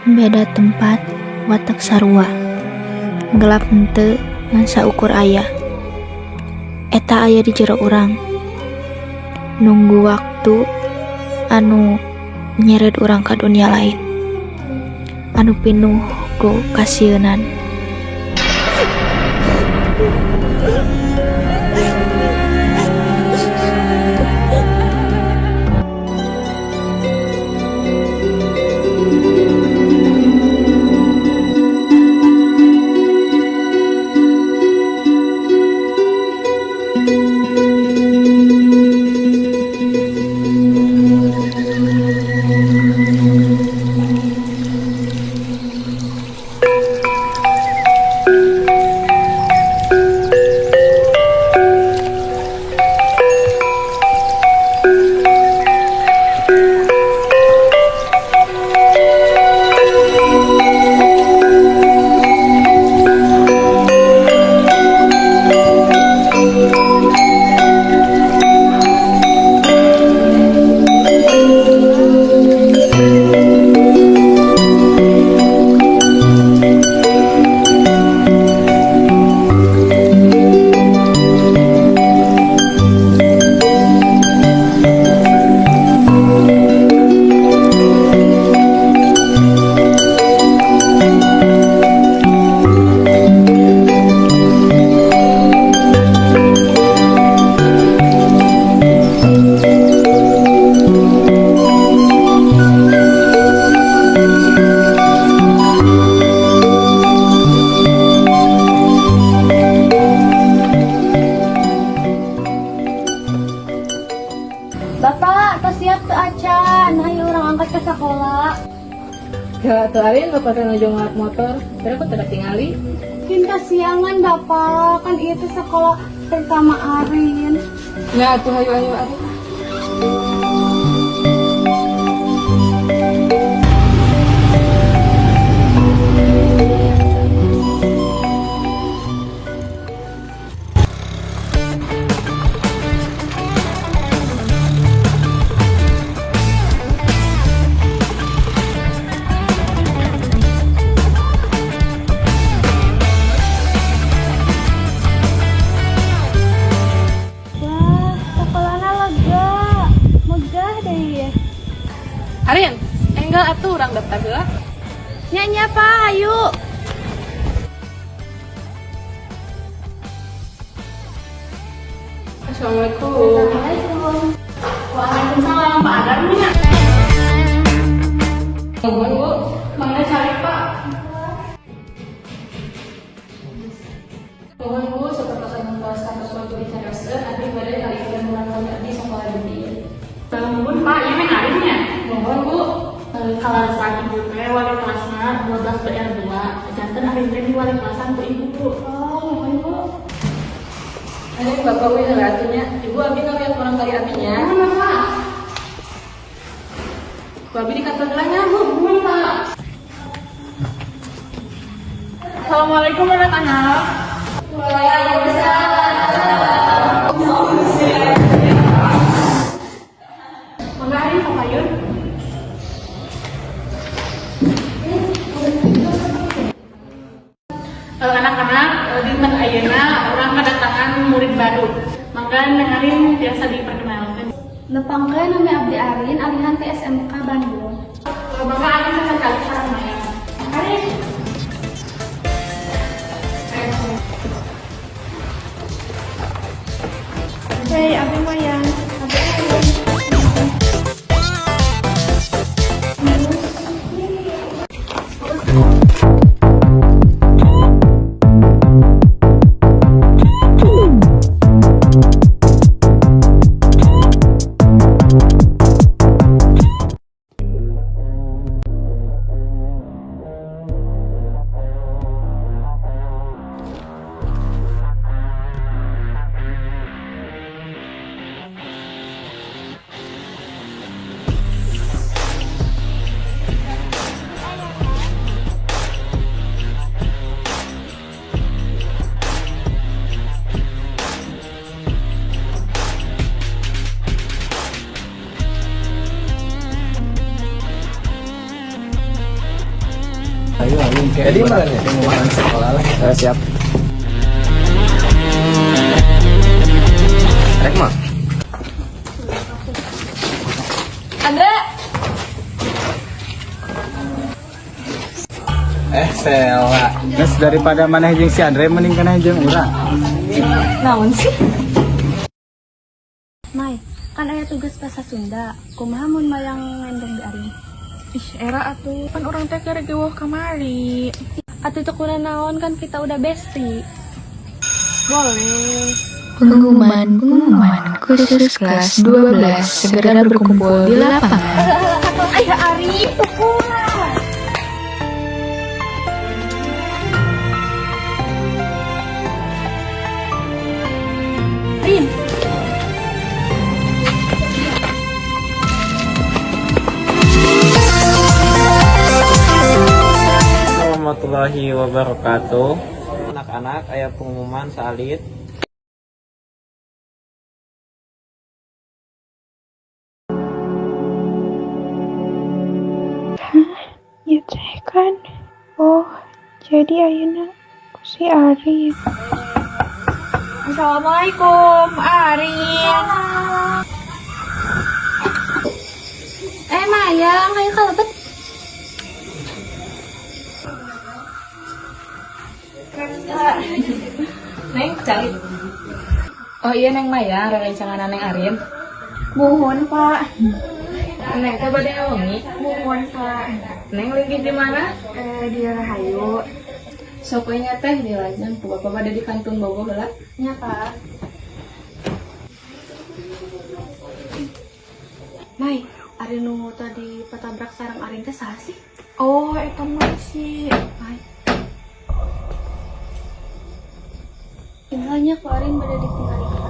Beda tempat, watek sarua. Gelap henteu ngan saukur aya. Eta aya di jero urang. Nunggu waktu anu nyered urang ka dunia lain. Anu pinuh ku kasieunan. Bapak, tos siap teu acan, hayu urang angkat ke sekolah. Gak tuh Arin, bapak teh nuju ngalap motor. Kira aku tidak tingali. Cinta siangan Bapak, kan itu sekolah pertama Arin. Nggak tuh hayu hayu Arin. Wah, sekolahnya lega, megah deh ya. Arin, enggal atuh urang daftar heula. Nya nya Pak, ayo. Assalamualaikum. Assalamualaikum. Waalaikumsalam, Pak Adar nya. Nuhun, Bu. Mangga calik, Pak. Nuhun, Bu, sapertos anu tos kantos waktu dicarioskeun abdi bade ngalihkeun murang kali abdi sakola di dieu. Nuhun, Pak, ieu mah Arin nya. Nuhun, Bu. Kaleresan ibu teh wali kelasna 12 BR 2. Janten Arin teh di wali kelasan ku ibu, Bu. Oh, nuhun Bu. Arin, Bapak uih heula atuh nya. Ibu abdi ngaliat murang kali abdi nya. Nuhun, Pak. Bu abdi di kantor heula nya, Bu. Nuhun, Pak. Assalamualaikum anak-anak. Waalaikumsalam. Mangga Arin kapayun. Anak-anak, dinten ayeuna urang kedatangan murid baru. Mangga Neng Arin biasa diperkenalkan. Nepangkeun nami abdi Arin, alihan ti SMK Bandung. Mangga Arin bisa calik sareng Maya. Arin. Hei, abdi Mayang. Abdi Arin. Jadi mana ya? Pengumuman sekolah lah. Siap. Rek mah. Andra. Eh, Sela. Geus, daripada maneh jeung si Andre mending keneh jeung urang. Naon sih? Mai, kan aya tugas bahasa Sunda. Kumaha mun Mayang ngendong di Arin? Ih, era atuh pan urang teh keur geweuh kamari. Atuh teu naon, kan kita udah bestie. Boleh. Pengumuman, pengumuman, khusus kelas 12 segera berkumpul di lapangan. Ayo Ari, pulang. Rin. Warahmatullahi wabarakatuh. Anak-anak, aya pengumuman saalit. Ya teh kan. Oh, jadi ayeuna ku si Arif. Assalamualaikum, Arin. Eh Mayang, ayo kalebet. Neng, cari. Oh iya, Neng Mayang, rerencangan Neng Arin. Muhun, Pak. Neng teh bade wengi. Muhun, Pak. Neng linggih di mana? Eh, di Rahayu. Sok we nya teh dilajeng ku bapak bade di kantun bobo heula. Nya, Pak. Mai, Arin nu tadi patabrak sareng Arin teh saha sih? Oh, eta mah si Mai. Tinggalnya ku Arin bade ditinggali ka.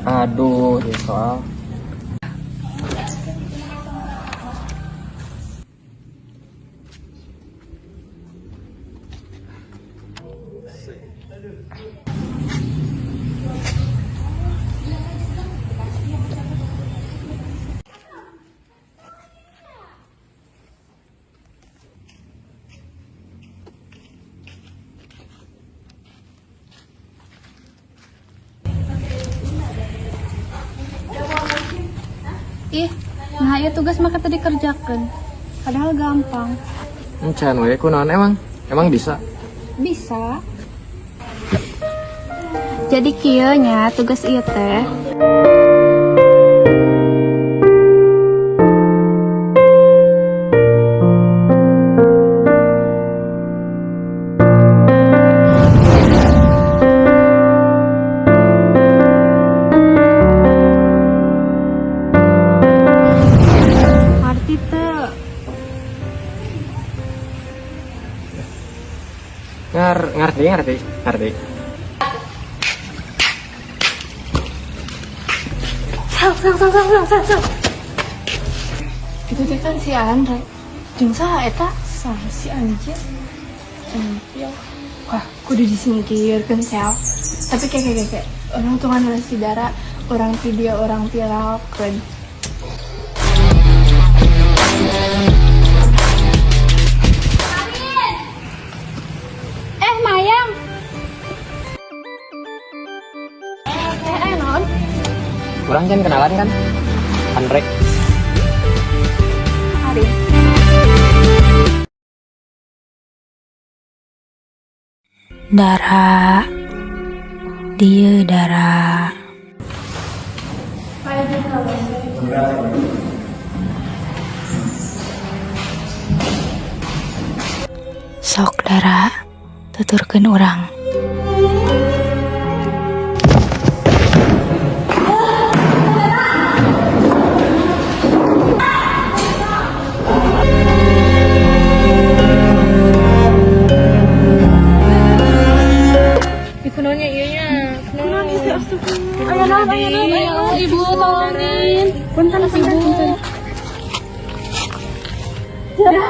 Aduh, di soal. Ih, nah ya tugas mah tadi dikerjakan. Padahal gampang. Encan we kunaon emang? Emang bisa? Bisa. Jadi kieu nya tugas ieu teh. Arti teu. Ngerti, ngerti, ngerti. Sal, sal, sal, sal, sal, sal, sal. Itu teh kan si Andre. Jeung saha eta? Saha si anjir? Anjir. Wah, kudu disingkirkan sel. Tapi kayak kayak kayak orang tuh kan si Dara, orang ti dia orang viralkeun. Eh, Mayang. Eh, eh, non. Kurang kan kenalan kan? Andre. Arin. Dara. Dieu, Dara. Sok, Dara, tuturkeun urang. Kunaonnya ieu nya? Kunaon ieu teh, astagfirullah. Aya naon, aya naon, aya naon? Ibu, tolongin. Punten, punten, punten. Dara.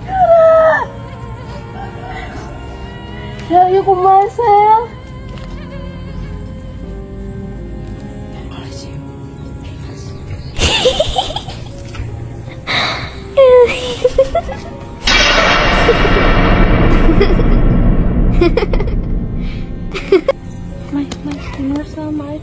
Dara. Sel, ieu kumaha, Sel? Mai, Mai, bener sama Mai.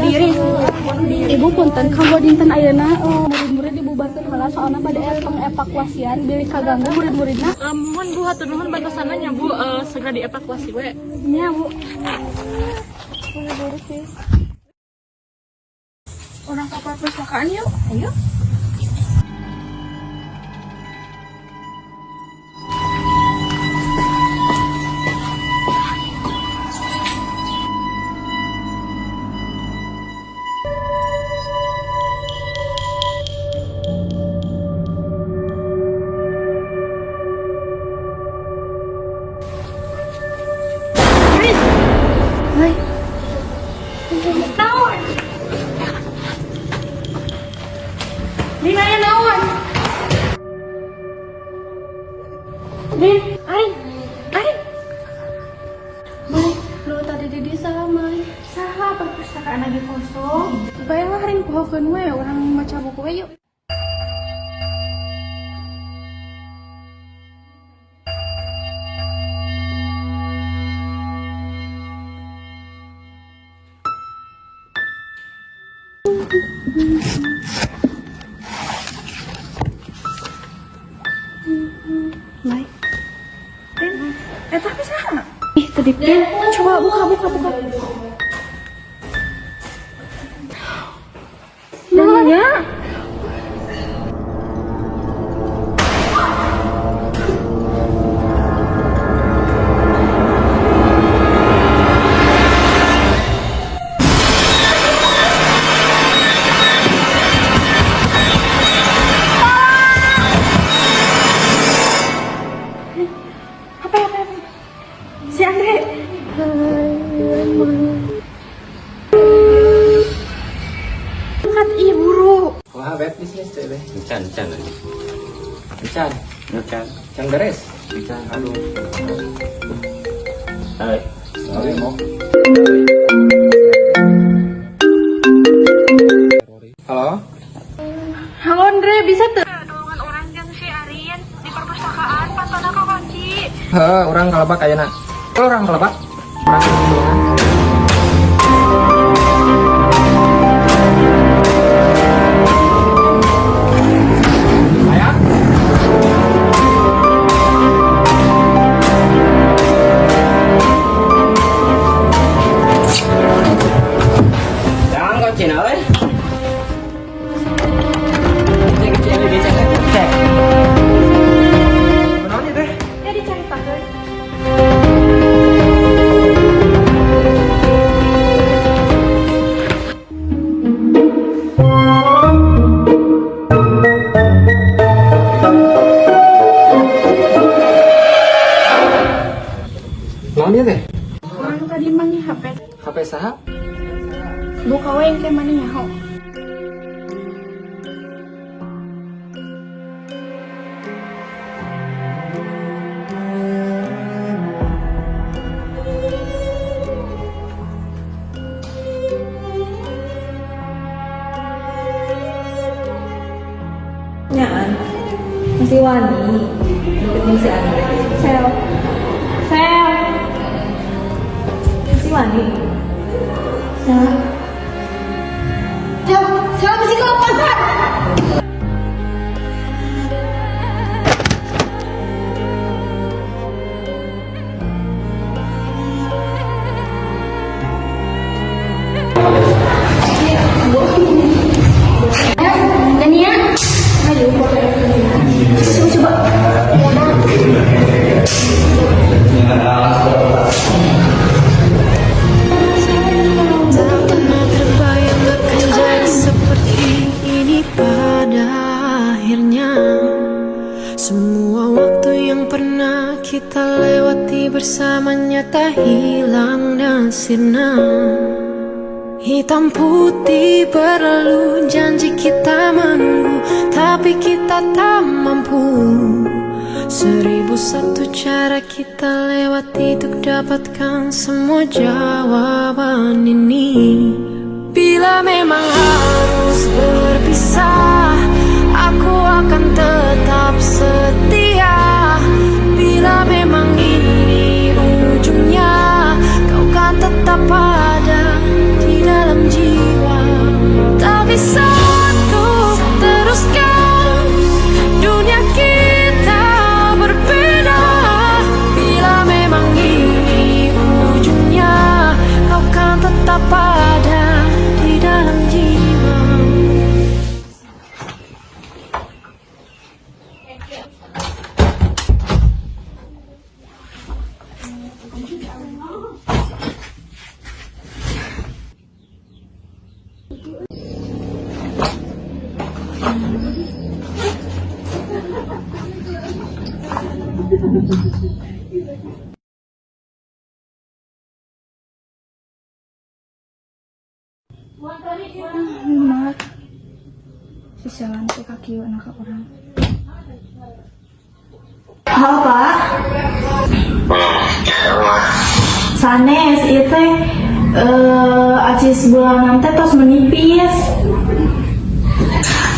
Diri. Ibu, punten, kanggo dinten ayeuna murid-murid dibubarkeun heula, soalna bade aya pengevakuasian bilih kaganggu murid-muridna. Mohon Bu, hatur nuhun bantosanna nya, Bu, segera dievakuasi we. Nya, Bu. Urang ke perpustakaan yuk. Ayo. Naon? Din, aya naon? Din, Arin, Arin. Mai, lu tadi di desa, Mai. Saha, perpustakaan lagi kosong. Baiklah, Rin, pohokeun we, urang maca buku we yuk. Mai. Rin, tapi saha? Ih, tadi Rin, coba buka, buka, buka. Nanya. Apa, apa, apa? Si Andre. Angkat, ih, buru. Wah, beb bisnis teh, beb. Encan, encan. Encan, encan. Can beres. Encan, aduh. Hai. Sorry, mau. Halo? Halo, Andre, bisa tuh? Tulungan urang jeung si Arin di perpustakaan, pantona kakunci. Heh, urang kalebak ayeuna. Oh, urang kalebak. Urang tulungan. Aya? Jangan kau Cina, euy. Cek, cek, cek, cek, cek. Kunaon ieu teh? Ya dicaritakeun. Naon ieu teh? Urang tadi manggih HP. HP saha? Buka we, engke maneh nyaho. Nyaan, masih wani deketin si Andre. Sel. Sel. Masih wani. Sel. Sel, Sel bisi kelepasan. Dania, ayo coba coba. Tak pernah terbayang akan jadi seperti ini pada akhirnya. Semua waktu yang pernah kita lewati bersama nyata hilang dan sirna. Hitam putih berlalu, janji kita menunggu, tapi kita tak mampu. 1001 cara kita lewati untuk dapatkan semua jawaban ini. Bila memang harus berpisah, aku akan tetap setia. Bila memang ini ujungnya, kau kan tetap ada di dalam jiwa. Tak bisa untuk teruskan, dunia kita berbeda. Bila memang ini ujungnya, kau kan tetap ada di dalam jiwa. Mak. Si Selan teh kaki anak urang. Halo, Pak. Sanes, ieu teh acis bulanan teh tos menipis.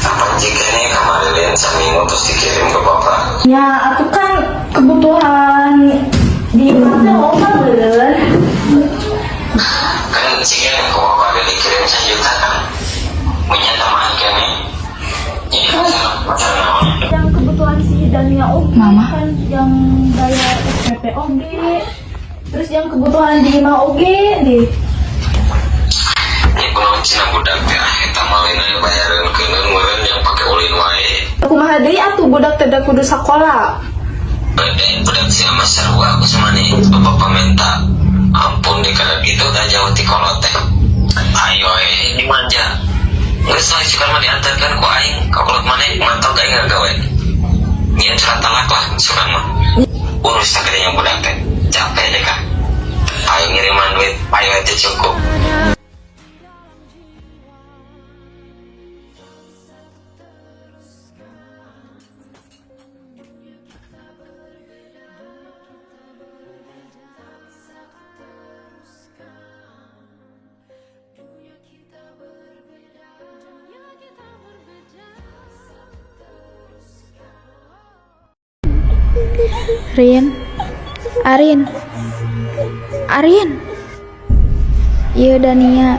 Kapan jika nih kemarin seminggu terus dikirim ke bapak? Ya, aku kan kebutuhan di imah teh loba beureun. Kan jika ke bapak udah dikirim 1 juta kan punya tambahan kene. Jadi masalah masalah naon? Yang kebutuhan si Dania oge Mama. Kan yang bayar SPP oge. Terus yang kebutuhan di imah oge deh. Ini kunaon cenah budak teh, ah, eta mah lain aya bayaran keuneun meureun yang pake ulin wae. Kumaha deui atuh, budak teh da kudu sakola. Beda budak sih sama sarua aku sama nih, bapak minta ampun di kada gitu dah jauh ti kolot teh. Ayo eh dimanja. Geus lah, suka mah diantarkan ku aing ka kolot maneh, mantap aing gawe. Nyian surat talak lah suka mah. Urus tak yang budak teh. Capek deh kak. Ayo ngiriman duit, ayo aja cukup. Dunia kita berbeda, dunia kita berbeda. Teruskan. Rin, Arin, Arin. Iya, Dania.